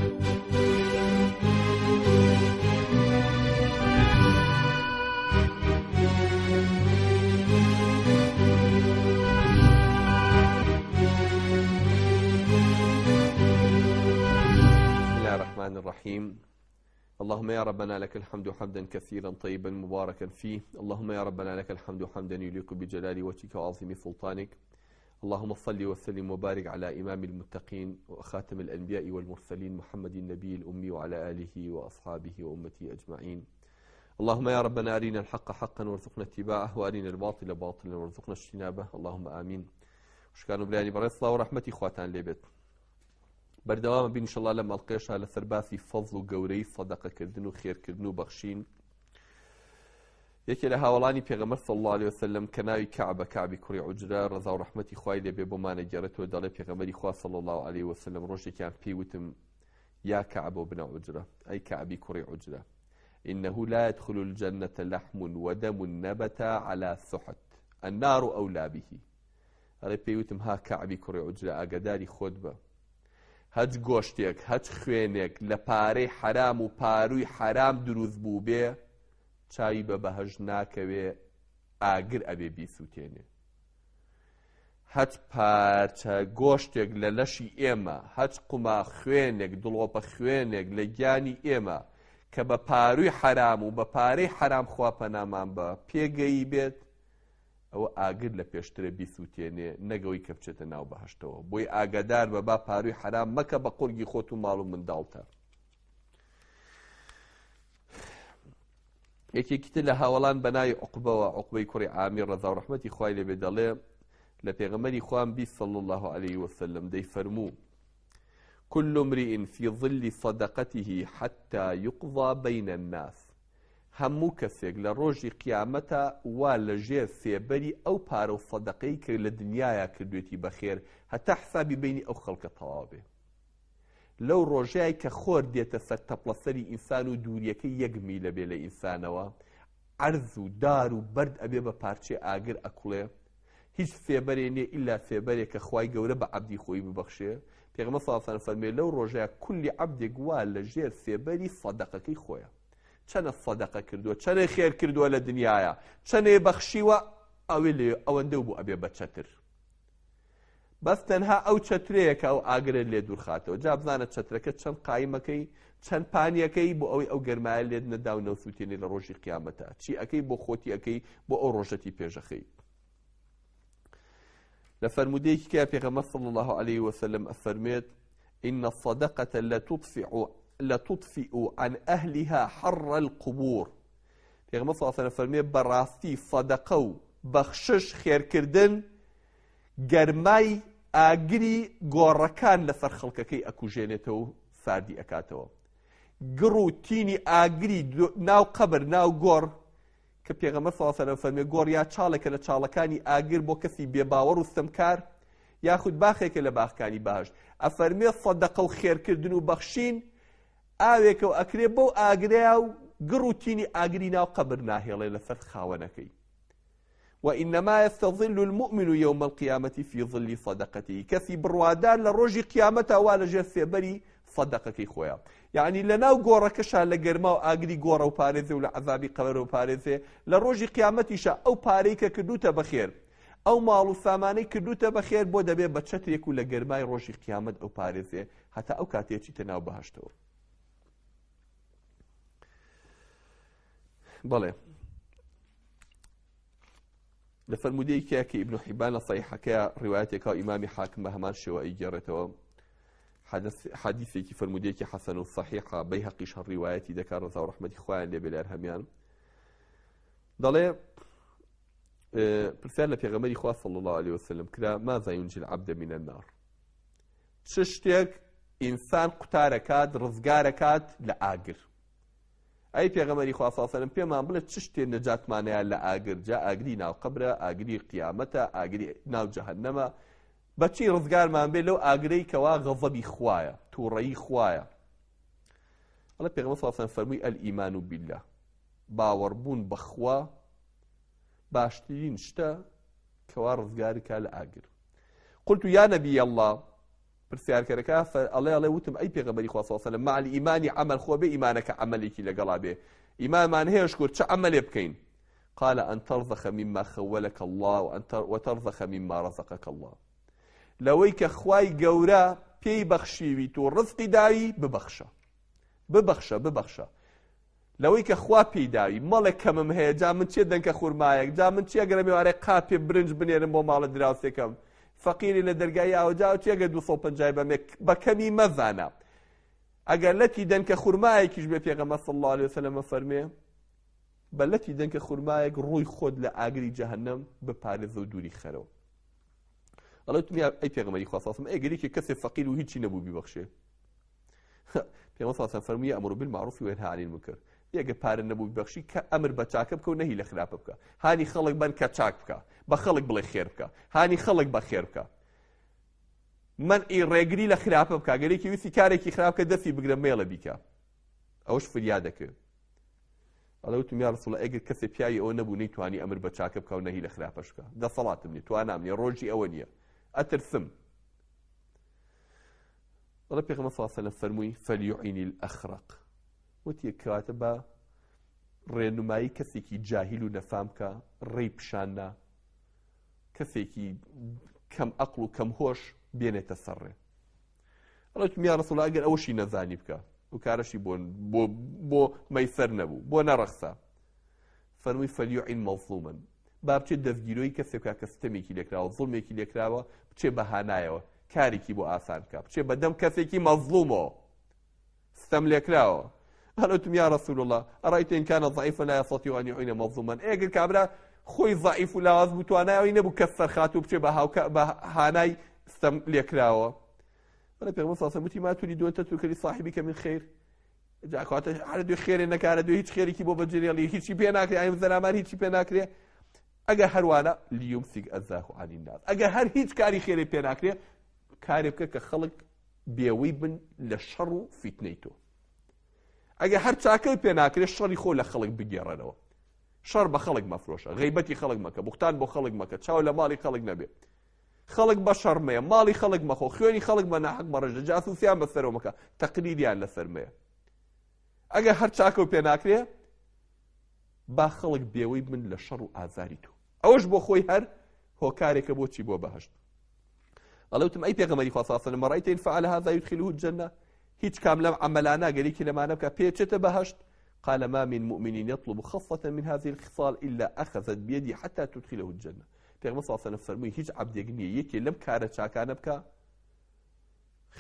بسم الله الرحمن الرحيم اللهم يا ربنا لك الحمد حمدا كثيرا طيبا مباركا فيه اللهم يا ربنا لك الحمد حمدا يليق بجلال وجهك وعظيم سلطانك اللهم صل وسلم وبارك على إمام المتقين وخاتم الأنبياء والمرسلين محمد النبي الأمي وعلى آله وأصحابه وأمته أجمعين اللهم يا ربنا أرنا الحق حقا وارزقنا اتباعه وأرنا الباطل باطلا وارزقنا اجتنابه اللهم آمين خوشکان و برایانی بەڕێز سڵاو و ڕەحمەتی خواتان لێبێت بەردەوامە بین ئینشەڵا لەم ئەڵقەیەشا لەسەر باسی فەزڵ و گەورەی سەدەقەکردن و خێرکردن و بەخشین یەکێ لە هاوڵانی پێغەمبەر صلی الله علیه وسلم کە ناوی کەعبە کەعبی کوڕی عوجرە ڕەزا و ڕەحمەتی خوای لێبێ بۆمانە گێڕێتەوە دەڵێ پێغەمبەری خوا صلی الله علیه وسلم ڕۆژێکیان پێی وتم یا کەعب بن عوجرە ئەی کەعبی کوڕی عوجرە إنه لا يدخل الجنة لحم ودم نبت على سحت النار أولى به ئەڵێ پێی وتم ها کەعبی کوڕی عوجرە ئاگاداری خۆت بە هەچ گۆشتێک هەچ خوێنێک لە پارەی حەرام و پارووی حەرام دروست بووبێ چاوی بە بەهەشت ناکەوێ ئاگر ئەبێ بیسووتێنێ هەچ پارچە گۆشتێک لە لەشی ئێمە هەچ قوما خوێنێک دڵۆپە خوێنێک لە گیانی ئێمە کە بە پارووی حەرام و بە پارەی حەرام خوا پەنامان بە پێگەیی بێت ئەوە ئاگر لە پێشترە بیسوتێنێ نەک ئەوەی کە بچێتە ناو بەهەشتەوە بۆی ئاگادار بە با پاروی حەرام مەکە بە قورگی خۆت و ماڵ و منداڵتە یەکێکی تر لە هاوەڵان بە ناوی عقبەوە عقبەی کوڕی عامی ڕەزا و ڕەحمەتی خوای لێبێ دەڵێ لە پێغەمبەری خوام بی صلی الله علیه وسلم دەیفەرموو كل امرئ في ظل صدقته حتى يقضى بين الناس هەموو کەسێک لە ڕۆژی قیامەتا وا لە ژێر سێبەری ئەو پارە و سەدەقەی کە لە دنیایا کردوێتی بە خێر هەتا حسابی بەینی ئەو خەڵکە تەواو بێ لەو ڕۆژای کە خۆر دێتە سەر تەپڵە سەری ئینسان و دووریەکەی یەک میلە بێ لە ئینسانەوە عەرز و دار و بەرد ئەبێ بە پارچەی ئاگر ئەکوڵێ هیچ سێبەرێ نیە ئیلا سێبەرێ کە خوای گەورە بە عەبدی خۆی ببەخشێ پێغەمبەر صلی اللە علیه و سلم فەرمووی لەو ڕۆژەیا کولی عەبدێک وا لە ژێر سێبەری سەدەقەکەی خۆیە چەنە سەدەقە کردووە چەنێ خێر کردووە لە دنیایا چەنێ بەخشیوە ئەوێ لێ ئەوەندە بوو ئەبێ بە چەتر بەس تەنها ئەو چەترەیە کە ئەو ئاگرە لێ دوورخاتەوە جا بزانە چەترەکە چەند قایمەکەی چەند پانیەکەی بۆ ئەوەی ئەو گەرمایە لێت نەدا و نەوسووتێنێ لە ڕۆژی قیامەتە چی ئەەکەی بۆ خۆتی ئەەکەی بۆ ئەو ڕۆژەتی پێشەخەی لە فەرموودەیەکی کە پێغەمبەر صلی الله علیه وسلم ئەفەرمێت إن الصدقة لتطفئ لتطفئ عن أهلها حر القبور پێغەمبەر صلی الله علیه وسلم فەرمێ بەڕاستی صدقە و بەخشش خێرکردن گەرمای ئاگری گۆڕەکان لەسەر خەڵکەکەی ئەکوژێنێتەوە و ساردی ئەکاتەوە گڕ و تینی ئاگری ناو قەبر ناو گۆڕ کە پێغەمبەر صلی اللە علیە وسلم فەرمی گۆڕ یا چاڵێکە لە چاڵەکانی ئاگر بۆ کەسی بێباوەڕ و ستەمکار یاخود باخێکە لە باخکانی بەهەشت ئەفەرمێ سەدەقە و خێرکردن و بەخشین ئاوێکە و ئەکرێ بەو ئاگرەیە و گڕ و تینی ئاگری ناو قەبر ناهێڵێ لەسەر خاوەنەکەی وإنما يستظل المؤمن يوم القيامة في ظل صدقته کەسی بڕوادار لە ڕۆژی قیامەتا وا لەژێر سێبەری سەدەقەکەی خۆیە یعنی لە ناو گۆڕەکەشا لە گەرما و ئاگری گۆڕە و پارێزێ و لە عەزابی قەبر و پارێزێ لە ڕۆژی قیامەتیشا ئەو پارەی کە کردوتە بەخێر ئەو ماڵ و سامانەی کردوتە بەخێر بۆ دەبێ بە چەترێک و لە گەرمای ڕۆژی قیامەت ئەو پارێزێ هەتا ئەو کاتێ چیتە ناو بەهەشتەوە بەڵێ لە فەرموودەیەکیا کە ئیبن حیبان لە صحیحەکەیا ڕیوایەتێکا و ئیمامی حاکم بە هەمان شێوە ئەیگێڕێتەوە حەدیثێکی فەرموودەیەکی حەسەن و صحیحە بەیهەقیش هەر ڕیوایەتی دەکات ڕەزا و ڕەحمەتی خوایان لێ بێ لە هەمیان دەڵێ پرسیار لە پێغەمبەری خوا صلی الله علیه وسلم کرا ماذا ينجي العبد من النار چ شتێک ئینسان قوتارەکات ڕزگارەکات لە ئاگر ئەی پێغەمبەری خوا صلی سلم پێمان بڵێ چ شتێ نەجاتمانەیە لە ئاگر جا ئاگری ناو قەبرە ئاگری قیامەتە ئاگری ناو جەهەنەمە بەچی ڕزگارمان بێ لەو ئاگرەی کەوا غەزەبی خوایە تووڕەیی خوایە ئەڵێ پێغەمبەر صلی سلم فەرمووی الایمان بالله باوەڕبوون بەخوا باشترین شتە کەوا ڕزگارکا لە ئاگر قلت یا نبی الله. پرسیارکەرەکە ئەڵێ ئەڵێ وتم ئەی پێغەمبەری خوا صلی الله علیه و سلم مع الایمان عمل خۆ بێ ئیمانەکە عەمەلێکی لەگەڵا بێ ئیمانمان هەیە شکر چ عەمەلێ بکەین قال أن ترضخ مما خولك الله وترضخ مما رزقك الله لەوەی کە خوای گەورە پێی بەخشیویت و ڕزقی داوی ببەخشە ببەخشە ببەخشە لەوەی کە خوا پێی داوی مەڵێ کەمم هەیە جا من چێ دەنکە خورمایەک جا من چێ گەرە مێوارێ قاپێ برنج بنێرم بۆ ماڵە دراوسێکەم فەقیری لە دەرگای یاوە جا چێ گەر 250 بەمێ بە کەمی مەزانە ئەگەر لەتی دەنکە خورمایەکیش بێ پێغەمبەر صلی الله علیه وسلم فەرمێ بە لەتی دەنکە خورمایەک ڕووی خۆت لە ئاگری جەهەنەم بپارێزە و دووری خەرەوە ئەڵێ وتم ئەی پێغەمبەری خوا صلی الله علیه وسلم ئەگەر یەکێک کەسێ فەقیر و هیچی نەبوو بیبەخشێ پێغەمبەر صلی الله علیه وسلم فەرمووی یەئمر بالمعروف وینهی عن المنکر ئەگەر پارە نەبوو ببەخشی کە ئەمر بە چاکە بکە و نەهی لە خراپە بکە هانی خەڵک بن کە چاک بکە بە خەڵک بڵێ خێر بکە هانی خەڵک بە خێر بکە مەنعی ڕێگری لە خراپە بکە گەرێکی ویستی کارێکی خراپ کە دەستی بگرە مێڵە بیکە ئەوش فریا دەکرێت ئەڵێ وتم یا رسول الله ئەگەر کەسێ پیاوی ئەوە نەبوو نەیتوانی ئەمر بە چاکە بکە و نەهی لە خراپەش بکە دەسەڵاتم نیە توانام نیە ڕۆژی ئەوە نییە ئەترسم ئەڵێ پێغەمبەر صلی الله علیه و سلم فەرمووی فلیعین الاخرق وتی کەواتە با ڕێنمایی کەسێکی جاهیل و نەفام کە ڕێی پیشاننا کەسێکی کەم ئەقل و کەم هۆش بێنێتە سەر ڕێ ئەڵێ وتم یا رسول الله ئەگەر ئەوەشی نەزانی بکە و کارەشی بۆ بۆ بۆ مەیسەر نەبوو بۆ نەڕەخسا فەرمووی فلیعین مظلوما با بچێت دەستگیرۆی کەسێک بکات کە ستەمێکی لێکراوە، زوڵمێکی لێکراوە، بچێ بە هانایەوە کارێکی بۆ ئاسان بکات، بچێ بە دەم کەسێکی مەزڵومەوە ستەم لێکراوە. قال وتم یا رسول الله أرأيت إن كان ضعيفا لا يستطيع أن يعين مظلوما ئێ گەر کابرا خۆی ضعیف و لاواز بوو توانای ئەوەی نەبوو کەس سەرخات و بچێ بە هاوکە بە هانای ستەم لێکراوە. ئەڵێ پێغەمبەر صلی الله علیه وسلم وتی ما تريد أن تترك لصاحبك من خير جا کەواتە هەر دوێ خێرێ نەکارە دوێ هیچ خێرێکی بۆ بەجێنێڵی هیچی پێ ناکرێ ئایم زەلامان هیچی پێ ناکرێ ئەگەر هەروانە لیومسیک ئەزاه عن الناس ئەگەر هەر هیچ کاری خێرێ پێ ناکرێ کارێ بکە کە خەڵک بێوەی بن لە شەڕ و فیتنەی تۆ ئەگەر هەر چاکەی پێ ناکرێ شەڕی خۆ لە خەڵک بگێڕەرەوە شەڕ بە خەڵک مەفرۆشە غیبەتی خەڵک مەکە بوختان بۆ خەڵک مەکە چاو لە ماڵی خەڵک نەبێ خەڵک بە شەڕ مەیە، ماڵی خەڵک مەخۆ، خوێنی خەڵک بە ناحەق مەڕێژە، جاسوسیان بەسەرەوە مەکە، تەقریریان لەسەر مەیە. ئەگەر هەر چاکە و پێ ناکرێ، با خەڵک بێوەی بن لە شەڕ و ئازاری تۆ. ئەوەش بۆ خۆی هەر هۆکارێکە بۆ چی بۆ بەهەشت. ئەڵێ وتم ئەی پێغەمبەری خوا صلی الله علیه و سلم رأیت إن فعل هذا يدخله الجنة هیچ کام لەم عەمەلانە گەر یەکی لەمانە بکا پێچێتە بەهەشت قال ما من مؤمن يطلب خصلة من هذه الخصال إلا أخذت بيدي حتى تدخله الجنة پێغەمبەر صلی اللە علیه و سلم فەرمووی هیچ عەبدێک نییە یەکێ لەم کارە چاکانە بکا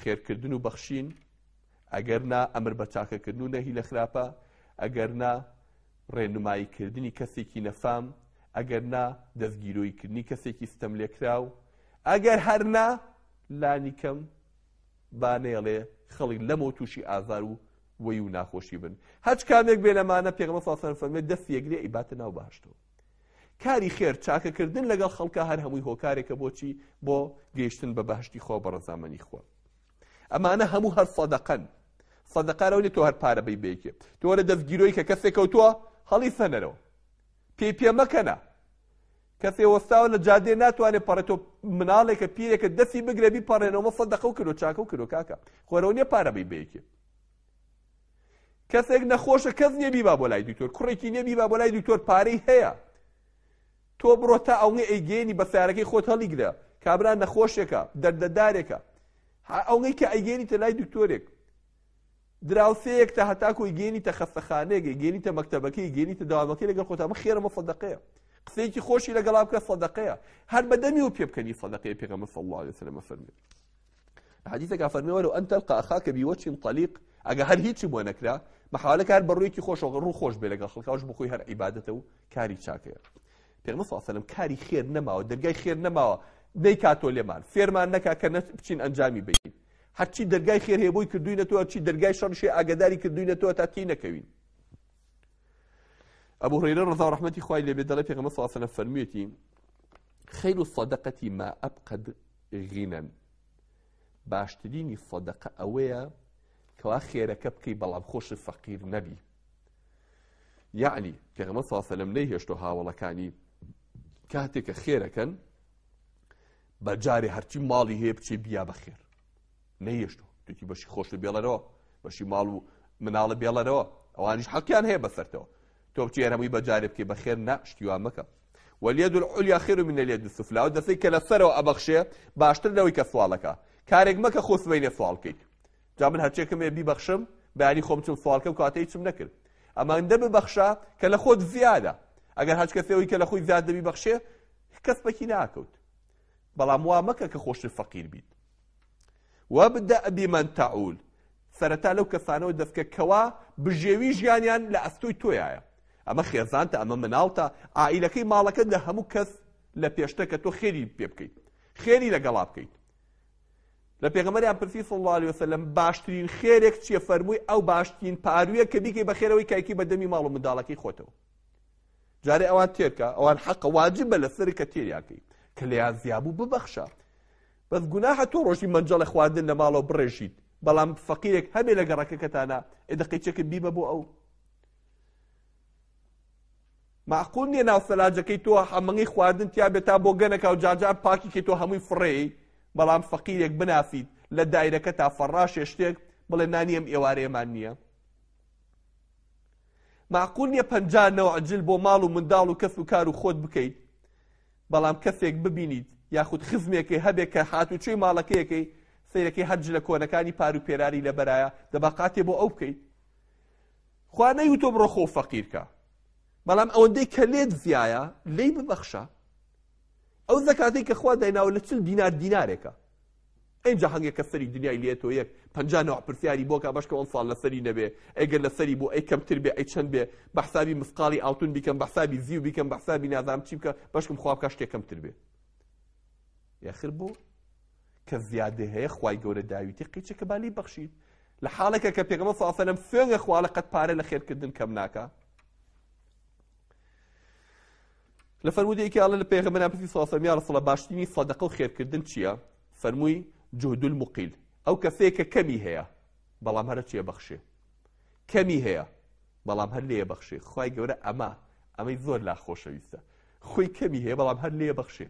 خێرکردن و بەخشین ئەگەر نا ئەمر بە چاکەکردن و نەهی لە خراپە ئەگەر نا ڕێنماییکردنی کەسێکی نەفام ئەگەر نا دەستگیرۆیکردنی کەسێکی ستەم لێکراو ئەگەر هەر نا لانی کەم با نەیەڵێ خەڵک لەمەوە تووشی ئازار و وەی و ناخۆشی بن هەچ کامێک بێ لەمانە پێغەمبەر صلی اللە علیه و سلم فەرمووی دەستی یەگرێ ئیباتە ناو بەهەشتەوە کاری خێر، چاکەکردن لەگەڵ خەڵکا هەر هەمووی هۆکارێکە بۆچی؟ بۆ گەیشتن بە بەهەشتی خوا و بە ڕەزامەنی خوا. ئەمانە هەموو هەر سەدەقەن. سەدەقە ئەوە نیە تۆ هەر پارە بەی بە یەکێ. تۆ وەرە دەستگیرۆی کە کەسێک کەوتووە هەڵی سەنەرەوە. پێی پێ مەکەنە. کەسێ وەستاوە لە جادێ ناتوانێت پەڕێ تۆ مناڵێکە پیرێکە دەستی بگرە بیپەڕێنەوە سەدەقە و کردو چاکە و کردو کاکە. خۆرەوە نیە پارە بەی بە یەکێ. کەسێک نەخۆشە کەس نییە بیبا بۆ لای دکتۆر کوڕێکی نییە بیبا بۆ لای دکتۆر پارەی هەیە تۆ بڕۆ تا ئەوەی ئەیگەیەنی بە سیارەکەی خۆت هەڵیگرە کابرا نەخۆشێکە دەردەدارێکە ئەوەی کە ئەیگەێنیتە لای دکتۆرێک دراوسەیەک تا هەتاکۆی گەێنیتە خەستەخانەیەک گەێنیتە مەکتەبەکەی گەێنیتە داوامەکەی لەگەڵ خۆتا من خێرەمە سەدەقەیە قسەیەکی خۆشی لەگەڵا بکە سەدەقەیە هەر بەدەمی و پێ بکەنی سەدەقەیە پێغەمبەر صلی الله علیه وسلم فەرمی حەدیثێکا فەرمی وەلو ئەن تەلقا ئەخاکە بوجه طلیق ئەگە هەر هیچی بۆ نەکرا مەحاولەکە هەر بە ڕوویەکی خۆشەوە ڕوو خۆش بێ لەگەڵ خەڵکاوش بۆ خۆی هەر عیبادەتە و کاری چاکەیە پێغەمبەر صلی الله علیه و سلم کاری خێر نەماوە دەرگای خێر نەماوە نەیکاتۆ لێمان فێرمان نەکا کە بچین ئەنجامی بین هەرچی دەرگای خێر هەیە بۆی کردوینەتەوە هەرچی دەرگای شەڕیش هەیە ئاگاداری کردوینەتەوە تا تێی نەکەوین ئەبو هريرە ڕەزا و ڕەحمەتی خوای لێ بێت دەڵێ پێغەمبەر صلی الله علیه و سلم فەرموویەتی خیر الصدقة ما أبقد غنى باشترینی سەدەقە ئەوەیە کەوا خێرەکە بکەی بەڵام خۆشت فەقیر نەبی یعنی پێغەمبەر صلی الله علیه و سلم نەیهێشتۆ هاوڵەکانی کاتێک کە خێرەکەن بە جارێ هەرچی ماڵی هەیە بچێ بیا بە خێر. نەیەشتوە توتی بەشی خۆشت بێڵەرەوە بەشی ماڵ و مناڵە بێڵەرەوە ئەوانیش حەقیان هەیە بەسەرتەوە تۆ بچی هەر هەمووی بەجارێ بکەی بەخێر نا شتی وا مەکە والید العلیا خیر من الید السفلی ئەو دەستەی کە لە سەرەوە ئەبەخشێ باشتر لەوەی کە سواڵەکە کارێک مەکە خۆ سبەینێ سواڵ کەیت جا من هەرچێکم هەیە بیبەخشم بەیانی خۆم چم سواڵ کەم کەواتە هیچم نەکرد ئەمەندە ببەخشە کە لە خۆت زیادە ئەگەر هەچ کەسێ ئەوی کە لە خۆی زیاد دەبی بەخشێ کەس پەکی ناکەوت بەڵام وا مەکە کە خۆشتر فەقیر بیت وابدأ بمن تعول سەرەتا لەو کەسانەوە دەستکە کەوا بژێوی ژیانیان لە ئەستۆی تۆیایە ئەمە خێزانتە ئەمە مناڵتە عائیلەکەی ماڵەکەت لە هەموو کەس لە پێشتە کە تۆ خێری پێ بکەیت خێری لەگەڵا بکەیت لە پێغەمبەریان پرسی صلی الله علیه وسلم باشترین خێرێک چییە فەرمووی ئەو باشترین پارویە کە بیکەی بە خێرەوەی کایکی بە دەمی ماڵ و منداڵەکەی خۆتەوە جارێ ئەوان تێرکە ئەوان حەقە واجبە لەسەر کە تێریان کەی کە لێیان زیابوو ببەخشە بەس گوناحە تۆ ڕۆژی مەنجەڵە خواردن لە ماڵەوە بڕێژیت بەڵام فەقیرێک هەبێ لە گەڕەکەکەتانە ئێ دەقەی چەکە بیبە بۆ ئەو معقول نییە ناو سەلاجەکەی تۆ حەمەنگی خواردن تیا بێت تا بۆ گەنەکە و جاجار پاکی کەی تۆ هەمووی فڕێی بەڵام فەقیرێک بناسیت لە دایرەکە تا فەڕاشێ شتێک بڵێ نانی ئەم ئێوارەیەمان نییە معقول نییە 50 نەوع جل بۆ ماڵ و منداڵ و کەس و کار و خۆت بکەیت بەڵام کەسێک ببینیت یاخود خزمێکی هەبێ کە هاتوچۆی ماڵەکەیەکەی سەیرەکەی هەر جلە کۆنەکانی پار و پێراری لەبەرایە دەبا قاتێ بۆ ئەو بکەیت خوا نەیوتۆ بڕۆ خۆ فەقیرکە بەڵام ئەوەندەی کە لێت زیایە لێی ببەخشە ئەو زەکاتەی کە خوا دایناوە لە چل دینار دینارێکە ئینجا هەنگێک کە سەری دنیای لێتۆ یەک پەنجا نەوع پرسیاری بۆکە بەشکە ئەم ساڵ لەسەری نەبێ ئەگەر لەسەری بۆ ئەی کەمتر بێ ئەی چەند بێ بە حسابی مسقاڵی ئاڵتون بیکەم بە حسابی زیو بیکەم بە حسابی نازانم چی بکە بەشکم خوا بکە شتێک کەمتر بێ یاخر بۆ کە زیادە هەیە خوای گەورە داویتی قیچەکە با لێی بەخشیت لە حاڵێکە کە پێغەمبەر صلی الله علیه و سلم سوێنگە خوا لە قەت پارە لە خێرکردن کەم ناکا لە فەرموودەیەکی ئەڵێ لە پێغەمبەران پرسی صلی الله علیه و سلم یا رسول الله باشترینی سەدەقە و خێرکردن چییە فەرمووی جهد المقیل ئەو کەسەیە کە کەمی هەیە بەڵام هەرە چیە بەخشێ کەمی هەیە بەڵام هەر لێ بەخشێ خوای گەورە ئەمە ئەمەی زۆر لا خۆشەویستە خۆی کەمی هەیە بەڵام هەر لێ بەخشێ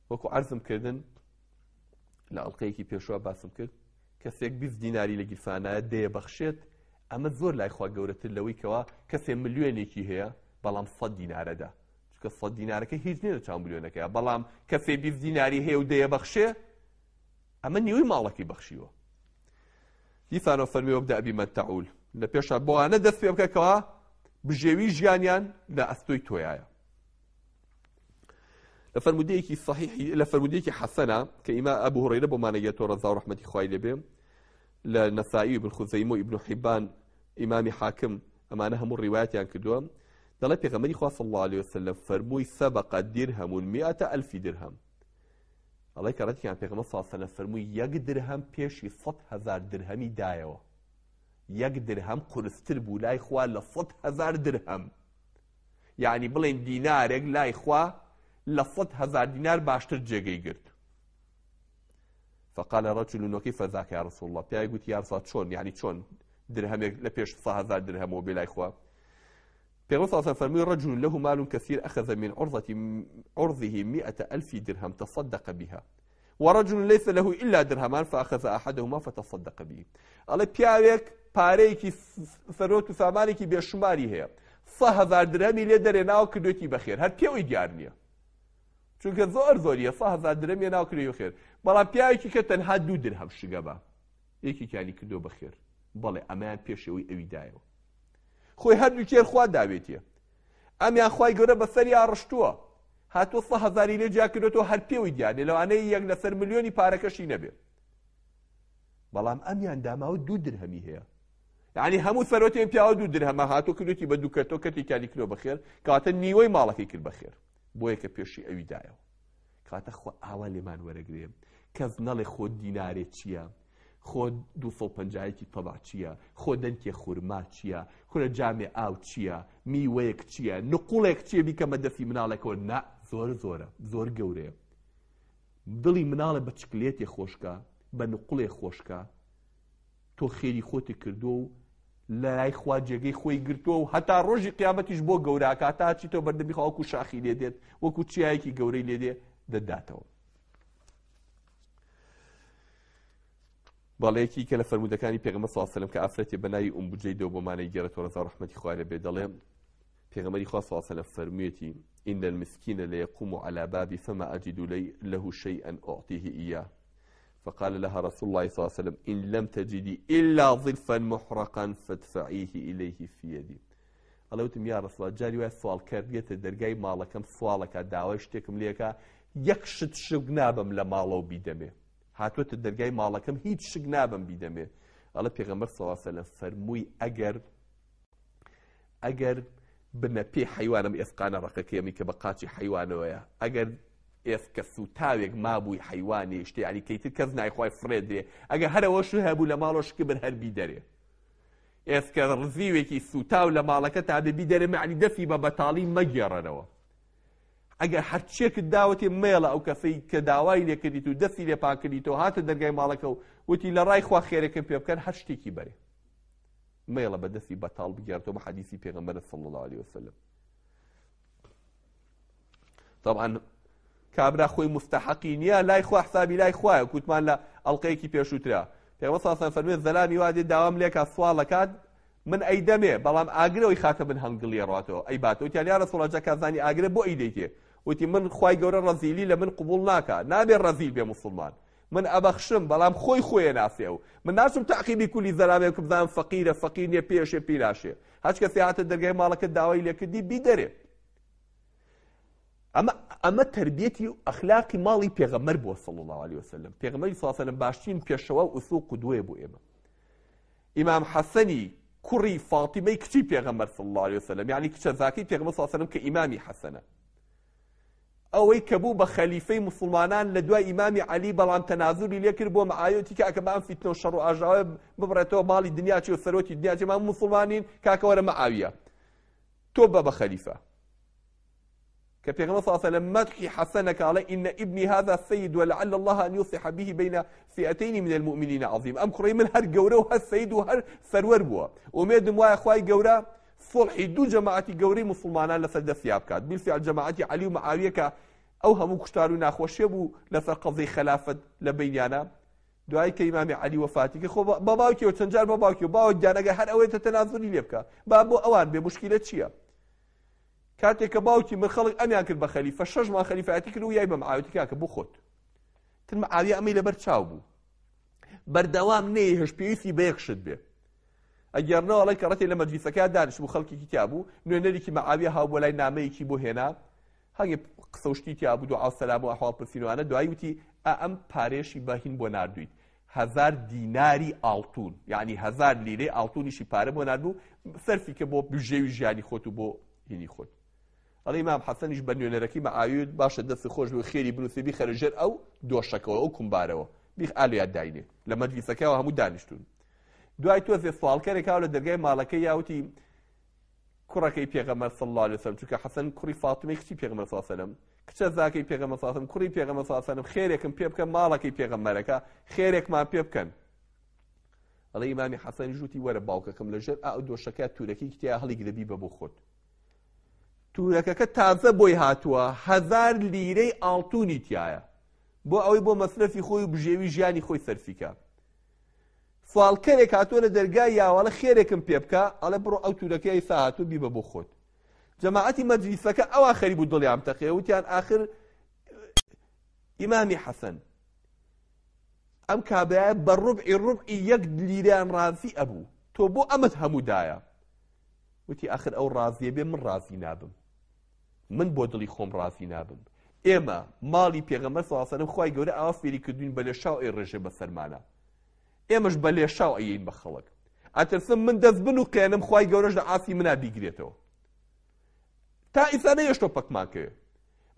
وەکو عەرزم کردن لە ئەڵلقەیەکی پێشوە باسم کرد کەسێک 20 دیناری لە گیرفانایە دەیە بەخشێت ئەمە زۆر لای خوا گەورەتر لەوەی کەوا کەسێ ملیۆنێکی هەیە بەڵام 100 دینارەدا چونکە 100 دینارەکە هیچ نییە لە چاو ملیۆنەکەیە بەڵام کەسێ 20 دیناری هەیە و دەیە بەخشێ ئەمە نیوەی ماڵەکەی بەخشیوە دیسانەوە فەرمی وەبدە ئەبی من تەعول لە پێشا بۆوانە دەست پێ بکە کەوا بژێوی ژیانیان لە ئەستۆی تۆیایە لە فەرمودەیەکی صحیحی لە فەرمودەیەکی حەسەنە کە ئیما ئەبو هورەیرە بۆمانە گێتەوە ڕەزا و ڕەحمەتی خوای لێ بێ لە نەسائی و ابن خزیمە و ابن حبان ئیمامی حاکم ئەمانە هەموو ڕیوایەتیان کردووە دەڵێ پێغەمبەری خوا صلی الله علیه وسلم فەرمووی سبق درهم مئة ألف درهم ئەڵێ کە ڕەتیان پێغەمبەر صلی الله علیه وسلم فەرمووی یەک درهم پێشی 100 هزار درهەمی دایەوە یەک درهم قورستر بوو لای خوا لە 100 هزار درهم یەعنی بڵێین دینارێک لای خوا لە 100,000 دینار باشتر جێگەی گرت. فقال رجل وكيف ذاك يا رسول الله پیاوێک گوتی یا رسول چۆن یعنی چۆن درهمێک لە پێش 100,000 درهمەوە بێ لای خوا پێغەمبەر صلی الله علیه و فەرمووی رجل له مال كثير أخذ من عرضة عرضه 100 ألف درهم تصدق بها ورجل ليس له إلا درهمان فأخذ أحدهما فتصدق به ئەڵێ پیاوێک پارەیەکی سەرۆت و سامانێکی بێشوماری هەیە 100,000 درهەمی لێ دەرێناوە کردوێتی بەخێر هەر پێوەی دیار نییە چونکە زۆر زۆریە 100,000 درهەمی ناو کردوێتی بەخێر بەڵام پیاوێکی کە تەنها دوو درهەم شگە بە یەکێکیانی کردو بەخێر بەڵێ ئەمەیان پێشەوەی ئەوی دایەوە خۆی هەردووکێر خوا داوێتیە ئەمیان خوای گەورە بەسەریا ڕشتووە هاتووە سە هەزاری لێ جیا کردۆتەوە هەر پێوەی دیار نیە لەوانەیە یەک لەسەر ملیۆنی پارەکەشی نەبێ بەڵام ئەمیان داماوە دوو درهەمی هەیە یعنی هەموو سەرۆتێن پیاوە دوو درهەمە هاتوو کردوتی بە دوو کەرتۆ کەرتێکیانی کردوە بەخێر کەواتە نیوەی ماڵەکەی کرد بەخێر بۆیە کە پێشی ئەوی دایەوە کەواتە خوا ئاوا لێمان وەرەگرێ کەس نەڵێ خۆ دینارێ چییە خۆ 250 تەبع چییە خۆ دەنکێ خورما چییە کورە جامێ ئاو چییە میوەیەک چییە نقوڵێک چییە بیکەمە دەستی مناڵێکەوە نا زۆر زۆرە زۆر گەورەیە دڵی مناڵە بە چکلێتێ خۆشکە بە نقوڵێ خۆشکە تۆ خێری خۆتی کردووە و لەلای خوا جێگەی خۆی گرتووە و هەتا ڕۆژی قیامەتیش بۆ گەوراکە تا چیتەوە بەردەمی خوا وەکو شاخی لێ دێت وەکو چیایەکی گەورەی لێ دێ دەداتەوە. بەڵێ یەکی کە لە فەرموودەکانی پێغەمبەر صلی اللە علیه و سلم کە ئافرەتێ بە ناوی ئوم بوجەیدەوە بۆمان ئەیگێڕێتەوە ڕەزا و ڕەحمەتی خوای لێ بێ دەڵێ پێغەمبەری خوا صلی اللە علیه و سلم فەرموویەتی إن المسكين ليقوم على بابي فما أجد لي له شيئا أعطيه إياه فقال لها رسول الله صلى الله عليه وسلم إن لم تجدي إلا ظلفا محرقا فادفعيه إليه في يدي ئەڵێ وتم یا رسول الله جاری وایە سواڵکەر دێتە دەرگای ماڵەکەم سواڵەکە داوای شتێکم لێکا یەک شت شک نابم لە ماڵەوە بیدەمێ هاتووەتە دەرگای ماڵەکەم هیچ شک نابەم بیدەمێ ئەڵێ پێغەمبەر صلی الله علیه وسلم فەرمووی ئەگەر ئەگەر بنە پێی حەیوانم ئێسقانە ڕەقەکەی کە بە قاچی حەیوانەوەیە ئەگەر ئێسکە سوتاوێک مابووی حەیوانی شتێ یعنی کەیتر کەس نایخوای فڕێ درێ ئەگەر هەرەوەش هەبوو لە ماڵەوە شکبر هەر بیدەرێ ئێسکە ڕزیوێکی سوتاو لە ماڵەکە تا بێ بیدەرێ معنی دەستی بە بەتاڵی مەگێڕەرەوە ئەگەر هەرچیەکت داوەتێ مەیەڵە ئەو کەسەی کە داوای لێکردیت و دەستی لێ پاکردیتەوە هاتە دەرگای ماڵەکە و وتی لە ڕای خوا خێرێکم پێ بکەن هەر شتێکی بەرێ مەیەڵە بە دەستی بەتاڵ بگێڕێتەوە بە حەدیسی پێغەمبەر صلی الله علیه وسلم طبعا کابرا خۆی مستحقی نییە لای خوا حسابی لای خوایە کوتمان لە ئەڵلقەیەکی پێشووترا پێغەمبەر صلی الله علیه وسلم فەرمووی زەلامی وا دێ داوام لێکا سواڵەکات من ئەیدەمێ بەڵام ئاگرە ئەیخاتە بن هەنگڵی ئەڕاتەوە ئەیباتەوە وتیان یا رسول اللە جا کازانی ئاگرە بۆ ئەیدەیتێ وتی من خوای گەورە ڕەزیلی لە من قبوڵ ناکا نابێ ڕەزیل بێ موسڵمان من ئەبەخشم بەڵام خۆی خۆی ناسێ و من ناچم تەعقیبی کولی زەلامێ بکەم بزانم فەقیرە فەقیر نییە پێشێ پێی ناشێ هەچ کەسێ هاتە دەرگای ماڵەکەت داوای لێکردی بیدەرێ ئەمە ئەمە تربیەتی و ئەخلاقی ماڵی پێغەمبەر بووە صلی الله علیه وسلم پێغەمبەری صلی الله علیه وسلم باشترین پێشەوا و ئوسوە و قدوەیە بۆ ئێمە ئیمام حەسەنی کوڕی فاتیمەی کچی پێغەمبەر صلی اللە علیه وسلم یعنی کچە زاکەی پێغەمبەر صلی اللە علیه وسلم کە ئیمامی حەسەنە ئەوەی کە بوو بە خەلیفەی مسلمانان لە دوای ئیمامی عەلی بەڵام تەنازولی لێکرد بۆ معاویەتی کاکە بە ئەم فیتنە و شەڕ و ئاژاوە ببڕێتەوە ماڵی دنیا چی و سەرۆکی دنیا چی ما مسلمانین کاکە وەرە معاویە تۆ بە بە خەلیفە کە پێغەمبەر صلی الله علیه و سلم مدحی حەسەن ئەکا ئەڵێ ان ابنی هذا سید ولعل الله ان یصلح به بین فئتین من المؤمنین عظیم ئەم کوڕەی من هەر گەورە و هەر سید و هەر سەروەر بووە ئومێدم وایە خوای گەورە صلحی دوو جەماعەتی گەورەی موسڵمانان لەسەر دەستیا بکات بالفعل جەماعەتی عەلی و معاویە کە ئەو هەموو کوشتار و ناخۆشیە بوو لەسەر قەزیەی خەلافەت لە بینیانە دوای کە ئیمامی عەلی وەفاتی کرد خۆ بە باوکیەوە چەند جار بە باوکیەوە باوک گیان ئەگەر هەر ئەوەیە تەنازولی لێ بکە با بۆ ئەوان بێ مشکلە چییە کاتێک کە باوکی من خەڵک ئەمیان کرد بە خەلیفە شەش مانگ خەلیفایەتی کرد و یای بە معاویە کاکە بۆ خۆت تر معاویە ئەمەی لەبەر چاو بوو بەردەوام نەیهێشت پێویستی بە یەک شت بێ ئەگەرنەوە ئەڵێ کەڕەتێ لە مەجلیسەکە دانیشت بوو خەڵکێکی تیا بوو نوێنەرێکی معاویە هاو بۆ لای نامەیەکی بۆ هێنا هەنگێ قسە و شتی تیا بوو دوعا و سەلام و ئەحواڵ پرسینوانە دوایی وتی ئا ئەم پارێشی بە هین بۆ ناردوویت هەزار دیناری ئاڵتون یعنی هەزار لیرەی ئاڵتونیشی پارە بۆ ناردبوو سەرفی کە بۆ بژێوی ژیانی خۆت و بۆ هینی خۆت ئەڵێ ئیمام حەسەنیش بە نوێنەرەکەی مەعاوی باشە دەست خۆش بێ خێری بنووسێ بیخەرە ژێر ئەو دۆشەکەوە ئەو کومبارەوە بیخ ئالویا داینێ لە مەجلیسەکەەوە هەموو دانیشتون دوای تۆزێ سواڵکەرێک هاو لە دەرگای ماڵەکەی یاوتی کوڕەکەی پێغەمبەر صلی اللە علیه وسلم چونکە حەسەن کوڕی فاتیمەی کچی پێغەمبەر صلی اللە علیه وسلم کچە زاکەی پێغەمبەر صلی اللە علیه وسلم کوڕی پێغەمبەر صلی اللە علیه وسلم خێرێکم پێ بکەن ماڵەکەی پێغەمبەرەکە خێرێکمان پێ بکەن ئەڵێ ئیمامی حەسەن ژووتی وەرە باوکەکەم لەژێر ئەو دۆشەکە تورەکەی تیا هەڵیگرە بیبە بۆ خۆت تورەکەکە تازە بۆی هاتووە هەزار لیرەی ئاڵتونی تایە بۆ ئەوەی بۆ مەسرەفی خۆی و بژێوی ژیانی خۆی سەرفیکە سواڵکەرێک هاتووە لە دەرگای یاوە ئەڵێ خێرێکم پێ بکە، ئەڵێ بڕۆ ئەو تورەکەی ئیسا هاتووە بیبە بۆ خۆت. جەماعەتی مەجلیسەکە ئەوا خەریک بوو دڵیان بتەقێ، وتیان ئاخر ئیمامی حەسەن ئەم کابرایە بە ڕوبعی ڕوبعی یەک لیرەیان ڕازی ئەبوو، تۆ بۆ ئەمەت هەموو دایە؟ وتی ئاخر ئەو ڕازیە بێ من ڕازی نابم. من بۆ دڵی خۆم ڕازی نابم. ئێمە ماڵی پێغەمبەر صلی اللە علیه وسلم خوای گەورە ئاوا فێری کردوین بە لێشاو ئەیڕێژێ بەسەرمانا. ئێمەش بە لێشاو ئەیەین بە خەڵک. ئەترسم من دەست بنوقێنم خوای گەورەش لە عاسی منا بیگرێتەوە. تا ئیستا نەیەشتۆ پەکمان کەوێ.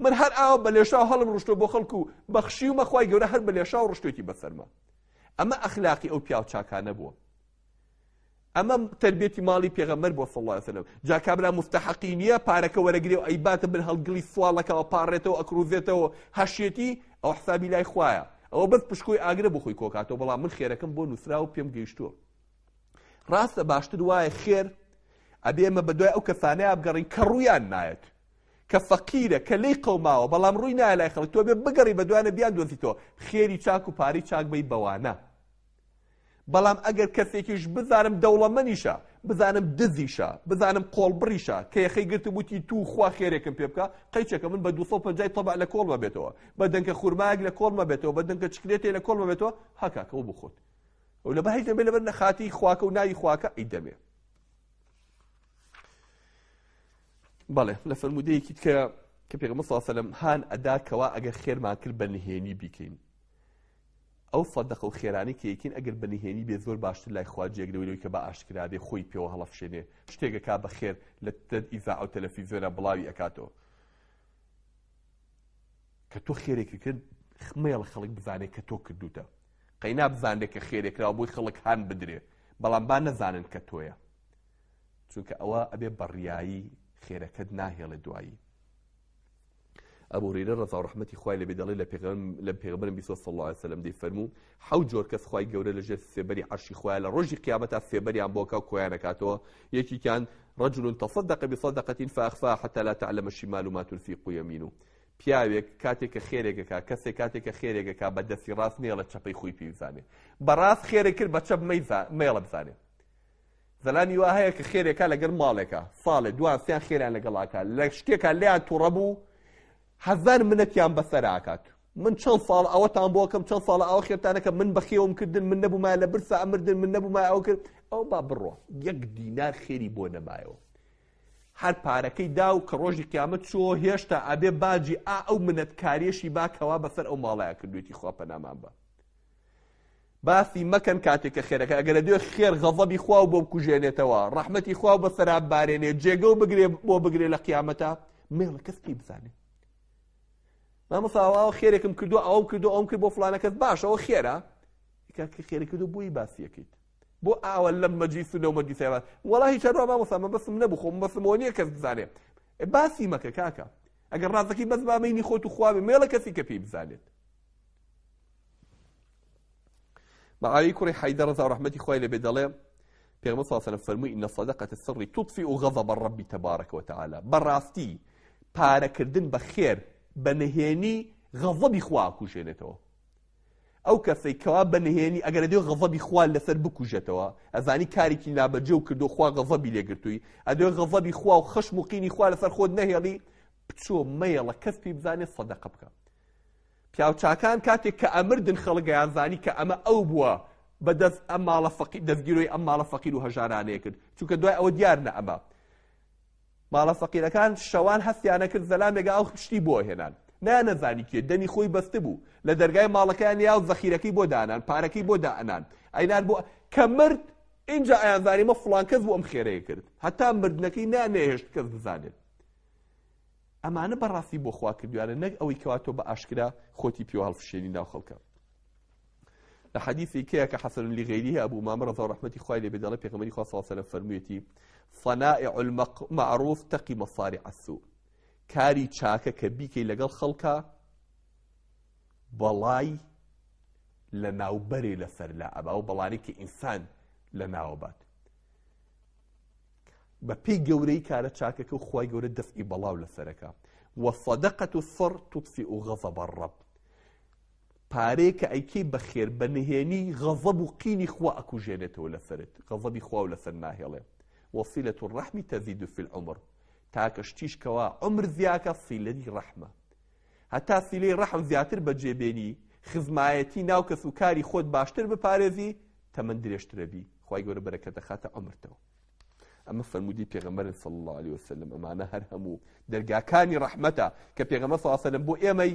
من هەر ئاوا بە لێشاو هەڵم ڕشتۆ بۆ خەڵک و بەخشیومە خوای گەورە هەر بە لێشاو ڕشتۆیتی بەسەرما. ئەمە ئەخلاقی ئەو پیاو چاکانە بووە. ئەمە تربیەتی ماڵی پێغەمبەر بۆ صلی الله علیه وسلم جا کابرا مستحقی نییە پارەکە وەرەگرێ و ئەیباتە بن هەڵگڵی سواڵەکەوە پاڕێتەوە ئەکروزێتەوە هەشێتی ئەو حسابی لای خوایە ئەوە بەس پشکۆی ئاگرە بۆ خۆی کۆکاتەوە بەڵام من خێرەکەم بۆ نووسرا و پێم گەیشتووە ڕاستە باشتر وایە خێر ئەبێ ئێمە بەدوای ئەو کەسانەیە بگەڕین کە ڕوویان نایەت کە فەقیرە کە لێی قەوماوە بەڵام ڕووی نایە لای خەڵک تۆ بێ بگەڕی بەدوایانە بیان دۆزیتەوە خێری چاک و پارەی چاک بەی بەوانە. بەڵام ئەگەر کەسێکیش بزانم دەوڵەمەنیشە، بزانم دزیشە، بزانم قۆڵبڕیشە، کە یەخەی گرتم وتی توو خوا خێرێکم پێ بکە، قەیچەکە من بە 250 تەبع لە کۆڵمە بێتەوە، بە دەنکە خورمایەک لە کۆڵمە بێتەوە، بە دەنکە چکلێتێ لە کۆڵمە بێتەوە، ها کاکە ئەوە بۆ خۆت. ئەو لەبەر هیچ نەبێ لەبەر نەخاتی خواکە و ناوی خواکە ئەیدەمێ. بەڵێ لە فەرموودەیەکی تکە کە پێغەمبەر صلی الله علیه و سلم هان ئەدا کەوا ئەگەر خێرمان کرد بە نهێنی بیکەین. ئەو سەدەقە و خێرانەی کە یەکین ئەگەر بە نهێنی بێ زۆر باشتر لای خوا جێگرەوەی لەوەی کە بە ئاشکرا بێ خۆی پێوە هەڵەفشێنێ شتێک ئەکا بە خێر لە ئیزاعە و تەلەفیزیۆنا بڵاوی ئەکاتەوە کە تۆ خێرێکی کرد مەیەڵە خەڵک بزانێت کە تۆ کردوتە قەینا بزانێت کە خێرێک کراوە بۆی خەڵک هان بدرێ بەڵام با نەزانن کە تۆیە چونکە ئەوە ئەبێ بەڕیایی خێرەکەت ناهێڵێ دوایی ئەبو هورەیرە ڕەزا و ڕەحمەتی خوای لێبێ دەڵێ لە پێغەمبەر لە پێغەمبەرم بیستوە صلی اللە علیه وسلم دەیفەرموو حەوت جۆر کەس خوای گەورە لە ژێر سێبەری عەرشی خۆیان لە ڕۆژی قیامەتا سێبەریان بۆ کا و کۆیان ئەکاتەوە یەکێکیان رجل تصدق بصدقة فأخفاها حتى لا تعلم شمال ما تنفق يمينه پیاوێک کاتێک کە خێرێکەکە کەسێک کاتێک کە خێرێکەکە بە دەستی ڕاست نێڵە چەپەی خۆی پێ بزانێ بەڕاست خێرێک کرد بە چەپ مەیڵە بزانێ زەلامی وا هەیە کە خێرێکا لەگەر ماڵێکا ساڵێ دوان سیان خێریان لەگەڵاکە لە شتێکا لێیان تووڕە بوو هەزار منەتیان بەسەر ئاکات من چەند ساڵ ئەوەتان بۆکەم چەند ساڵ ئەوە خێرتانەکە من بەخێوم کردن من نەبوومایە لە برسا ئەمردن من نەبوومایە ئەو کرد ئەو با بڕۆ یەک دینار خێری بۆ نەمایەوە هەر پارەکەی دا و کە ڕۆژی قیامەت چۆ هێشتا ئەبێ باجی ئا ئەو منەتکاریەشی با کەوا بەسەر ئەو ماڵەیە کردوێتی خوا پەنامان بە باسی مەکەن کاتێک کە خێرەکە ئەگەر ئەدوێ خێر غەزەبی خوا و بۆ بکوژێنێتەوە ڕەحمەتی خوا و بەسەرا بارێنێ جێگە و بگرێ بۆ بگرێ لە قیامەتە مێڵە کەس پێی بزانێ مامۆستا ئەوە خێرێکم کردو ئەوم کردو ئەوم کرد بۆ فلانە کەس باشە ئەوە خێرە کاکە خێرە کردو بۆی باسیەکەیت بۆ ئاوە لەم مەجلیس و لەو مەجلیسە وەڵا هیچ هەروە مامۆستا مەبەستم نەبوو خۆم مەبەستم ئەوە نییە کەس بزانێ باسی مەکە کاکە ئەگەر ڕازەکەی بەس بامەینی خۆت و خوا بێ مێڵە کەسی کە پێی بزانێت معاویەی کوڕی حەیدە ڕەزا و ڕەحمەتی خوای لێبێ دەڵێ پێغەمبەر صلی الله علیه و سلم فەرمووی ان الصدقة السر تطفئ غضب الرب تبارك وتعالى بەڕاستی پارەکردن بە خێر بە نهێنی غەضەبی خوا ئەکوژێنێتەوە ئەو کەسەی کەوا بە نهێنی ئەگەر ئەدەوێ غەضەبی خوا لەسەر بکوژێتەوە ئەزانی کارێکی نابەجێ و کردو خوا غەضەبی لێگرتووی ئەدەوێ غەضەبی خوا و خەشم و قینی خوا لەسەر خۆت نەهێڵی بچۆ مەیەڵە کەس پێی بزانێت سەدەقە بکە پیاوچاکان کاتێک کە ئەمردن خەڵک ئەیانزانی کە ئەمە ئەو بووە بە دەست ئەم ماڵە فەقیر دەستگیرۆی ئەم ماڵە فەقیر و هەژارانەیە کرد چونکە دوای ئەوە دیار نە ئەمە ماڵە فەقیرەکان شەوان هەستیانە کرد زەلامێک ئەو شتی بۆ هێنان نانەزانی کێ دەمی خۆی بەستبوو لە دەرگای ماڵەکەیان یا و زەخیرەکەی بۆ دانان پارەکەی بۆ دائەنان ئەینان بۆ کە مرد اینجا ئەیانزانی مە فڵان کەس بۆ ئەم خێرەیە کرد هەتا مردنەکەی نانەهێشت کەس بزانێت ئەمانە بەڕاستی بۆ خوا کردویانە نەک ئەوەی کەوا تۆ بە ئاشکرا خۆتی پێوە هەڵفشێنی ناو خەڵکە لە حەدیثی کەیە کە حەسەن لغیره ئەبو ئومامە ڕەزا و ڕەحمەتی خوای لێ بێ دەڵێ پێغەمبەری خوا صلی الله علیه و سلم فەرموویەتی صنائع المعروف تقی مصارع السوء کاری چاکە کە بیکەی لەگەڵ خەڵکە بەڵای لە ناوبەرێ لەسەر لا ئەبا و بەڵانی کە ئینسان لە ناوە بات بە پێی گەورەی کارە چاکەکە و خوای گەورە دەفعی بەڵاو لەسەرەکە وصدقة السر تطفئ غضب الرب پارەیە کە ئەیکەی بە خێر بە نهێنی غەزەب و قینی خوا ئەکوژێنێتەوە لەسەرت غەزەبی خوا و لەسەر ناهێڵێ وصلة الرحم تزيد في العمر تاکە شتیش کەوا عمر زیاکە سیلەی ڕەحمە هەتا سیلەی ڕەحم زیاتر بەجێ بێنی خزمایەتی ناو کەس و کاری خۆت باشتر بپارێزی تەمەن درێژترە بی خوای گەورە بەرەکەت دەخاتە عومرتەوە ئەمە فەرموودی پێغەمبەرن صلی الله علیه وسلم ئەمانە هەر هەموو دەرگاکانی ڕەحمەتە کە پێغەمبەر صلی الله علیه وسلم بۆ ئێمەی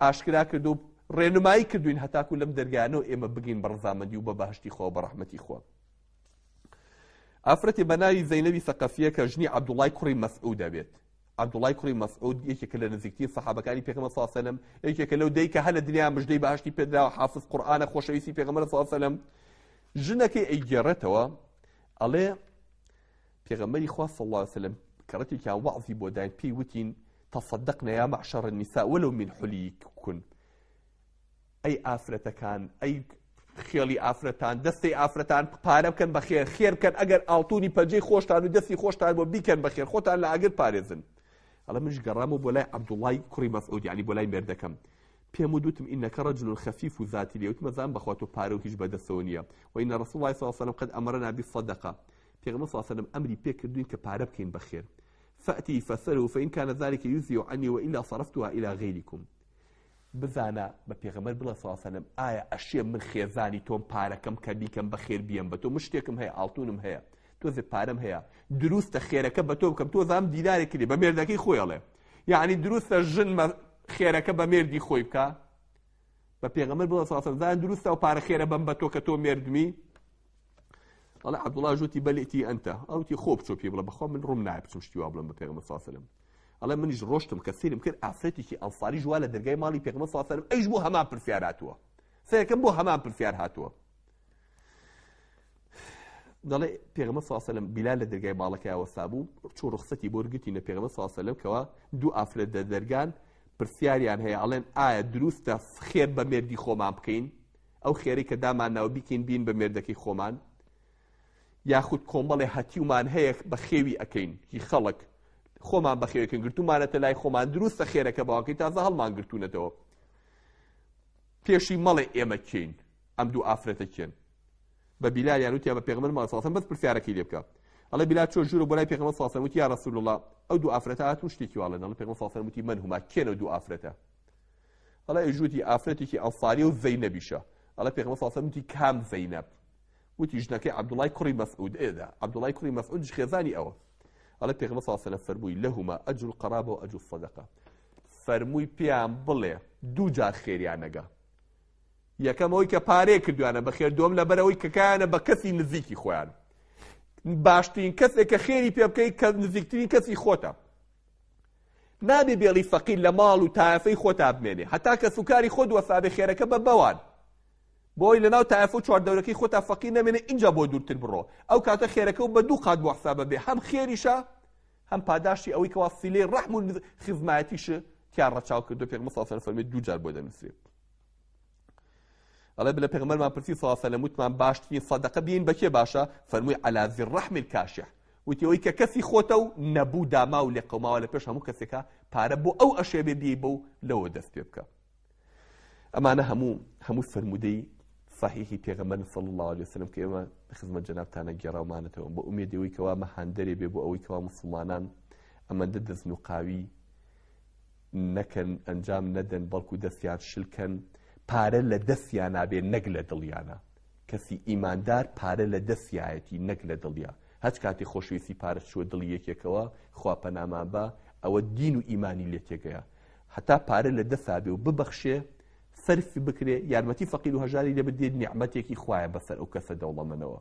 ئاشکرا کرد و ڕێنمایی کردوین هەتاکو لەم دەرگانەوە ئێمە بگەین بە ڕەزامەندی و بە بەهشتی خوا و بە ڕەحمەتی خوا ئافرەتی بە ناوی زەینەبی سەقەفیە کە ژنی عەبدوڵای کوڕی مەسعودە بێت عەبدوڵای کوڕی مەسعود یەکێکە لە نزیکترین سەحابەکانی پێغەمبەر صلی الله علیه و سلم یەکێکە لەو دەی کە هەر لە دنیا مژدەی بەهەشتی پێدراوە حافظ قورئانە خۆشەویستی پێغەمبەر صلی الله علیه و سلم ژنەکەی ئەیگێڕێتەوە ئەڵێ پێغەمبەری خوا صلی الله علیه و سلم کەڕەتێکیان وەعزی بۆ داین پێی وتین تصدقن یا معشر النساء ولو من حلیکن ئەی ئافرەتەکان ئەی خێڵی ئافرەتان دەستەی ئافرەتان پارە بکەن بە خێر خێر بکەن ئەگەر ئاڵتونی پەنجەی خۆشتان و دەستی خۆشتان بۆ بیکەن بە خێر خۆتان لە ئاگر پارێزن ئەڵێ منش گەڕامەوە بۆ لای عەبدوڵای کوڕی مەسعود یعنی بۆ لای مێردەکەم. پێم وت وتم انک رجل خفیف ذات الیه وتم ئەزانم بەخوا تۆ پارە و هیچ بەدەستەوە نییە وان رسول الله صلی الله علیه وسلم قد امرنا بالصدقه پێغەمبەر صلی الله علیه وسلم ئەمری پێ کردوین کە پارە بکەین بە خێر فأتی فسره فإن كان ذلك يجزئ عني وإلا صرفتها إلى غيركم بزانە بە پێغەمبەر بڵێ صلی الله علیه وسلم ئایا ئەشێ من خێزانی تۆم پارەکەم کە بیکەم بە خێر بیەم بە تۆ من شتێکم هەیە ئاڵتونم هەیە تۆزێ پارەم هەیە دروستە خێرەکە بە تۆ بکەم تۆ زام دینارێک لێ بە مێردەکەی خۆی ئەڵێ یعنی دروستە ژن خێرەکە بە مێردی خۆی بکە بە پێغەمبەر بڵێ صلی الله علیه وسلم دروستە و پارە خێرە بەم بە تۆ کە تۆ مێردمی ئەڵێ عەبدوڵڵا ژوتی بەلئتی ئەنتە ئەوتی خۆ بچۆ پێ بڵێ بەخوا من ڕوم نایە بچم شتی وا بڵێم بە پێغەمبەر صلی الله علیه وسلم ئەڵێ منیش ڕۆشتم کە سەیرم کرد ئافرەتێکی ئەنصاری ژوا لە دەرگای ماڵی پێغەمبەر صلی الله علیه وسلم ئەیش بۆ هەمان پرسیار هاتووە سەیرکەم بۆ هەمان پرسیار هاتووە دەڵێ پێغەمبەر صلی الله علیه وسلم بیلال لە دەرگای ماڵەکەی وەسابوو چوو ڕوخسەتی بۆ گرتی لە پێغەمبەر صلی الله علیه وسلم کەوا دوو ئافرەت لە دەرگان پرسیاریان هەیە ئەڵێن ئایا دروستە خێر بە مێردی خۆمان بکەین ئەو خێرەی کە دامانناوە بیکەین بین بە مێردەکەی خۆمان یاخود کۆمەڵێ هەتیومان هەیە بە خێوی ئەکەین هی خەڵک خۆمان بە خێوەکەن گرتومانەتە لای خۆمان دروستە خێرەکە باوەکەی تازە هەڵمان گرتوونەتەوە پێشی مەڵێ ئێمە کێین ئەم دوو ئافرەتە کێن بە بیلالیان وتیا بە پێغەمبەر ما صلی بەس پرسیارەکەی لێ بکە ئەڵێ بیلال چۆ ژوورە بۆ لای پێغەمبەر صلی الله وتی یا رسول الله ئەو دوو ئافرەتە هاتوون شتێکی واڵێن ئەڵێ پێغەمبەر صلی الله وتی من هما کێن ئەو دوو ئافرەتە ئەڵێ ئەویش وتی ئافرەتێکی ئەنساریە و زەینەبیشە ئەڵێ پێغەمبەر صلی الله علیه و وتی کام زەینەب وتی ژنەکەی عەبدوڵای کوڕی مەسعود ئێدا عەبدوڵای کوڕی مەسعودش خێزانی ئەوە ئەڵێ پێغەمبەر صلی الله علیه و سلم فەرمووی لهما اجر القرابە و اجر الصدقە فەرمووی پێیان بڵێ دوو جار خێریان نەگا یەکەم ئەوەی کە پارەیە کردویانە بە خێر دووەم لەبەرەوەی کە کایانە بە کەسی نزیکی خۆیان باشترین کەسێک کە خێری پێ بکەیت کە نزیکترین کەسی خۆتە نابێ بێڵی فەقیر لە ماڵ و تایەفەی خۆتا بمێنێ هەتا کەسوکاری خۆت وەسابێ خێرەکە بە بەوان بۆی لەناو تایەفە و چواردەورەکەی خۆتا فەقیر نەمێنێ ئینجا بۆ دوورتر بڕۆ ئەو کاتە خێرەکە و بە دوو قات بۆ حسابە بێ هەم خێریشە هەم پاداشتی ئەوەی کەوا سیلەی ڕەحم و خزمایەتیش تیا ڕەچاو کردو پێغەمبەر صلی الله علیه و فەرمی دوو جار بۆ دەنووسرێ ئەڵێ لە پێغەمبەرمان پرسی صلی الله علیه و سلم وتمان باشترین سەدەقە بین بە کێ باشە فەرمووی علی ذی الرحم الکاشح وتی ئەوەی کە کەسی خۆتە و نەبوو داما و لێقەوماوە لە پێش هەموو کەسێکا پارە بۆ ئەو ئەشێ بێ بیەی بەو لەوە دەست پێ بکە ئەمانە هەموو هەموو فەرموودەی صحیحی پێغەمبەر صلی الله علیه وسلم کە ئێمە لە خزمەت جەنابتانە گێڕاومانەتەوە بۆ ئومێدی ئەوەی کەوا مەهاندەرێ بێ بۆ ئەوەی کەوا موسڵمانان ئەمەندە دەستنوقاوی نەکەن ئەنجام نەدەن بەڵکو دەستیان شلکەن پارە لە دەستیانابێ نەک لە دڵیانە کەسی ئیماندار پارە لە دەستیایەتی نەک لە دڵیا هەچ کاتێ خۆشەویستی پارە چووە دڵی یەکێکەوە خوا پەنامان با ئەوە دین و ئیمانی لێ تێگەیە هەتا پارە لە دەسا بێ و ببەخشێ سەرفی بکرێ یارمەتی فەقیر و هەژاری لێ بدرێت نیعمەتێکی خوایە بەسەر ئەو کەسە دەوڵەمەنەوە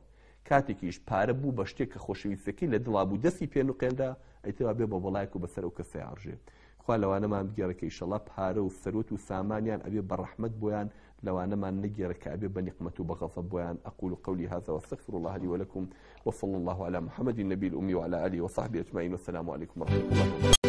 کاتێکیش پارە بوو بە شتێک کە خۆشەویستەکەی لە دڵا بوو دەستی پێ نوقێنرا ئیتر وا بێ بە بەڵایەک و بەسەر ئەو کەسەیا ئەڕژێ خوا لەوانەمان بگێڕێ کە ئیشەڵا پارە و سەروەت و سامانیان ئەبێ بە ڕەحمەت بۆیان لەوانەمان نەگێڕێ کە ئەبێ بە نیقمەت و بە غەزەب بۆیان أقول قولي هذا واستغفر الله لي ولكم وصلى الله على محمد النبي الأمي وعلى آله وصحبه أجمعين والسلام عليكم ورحمة الله وبركاته.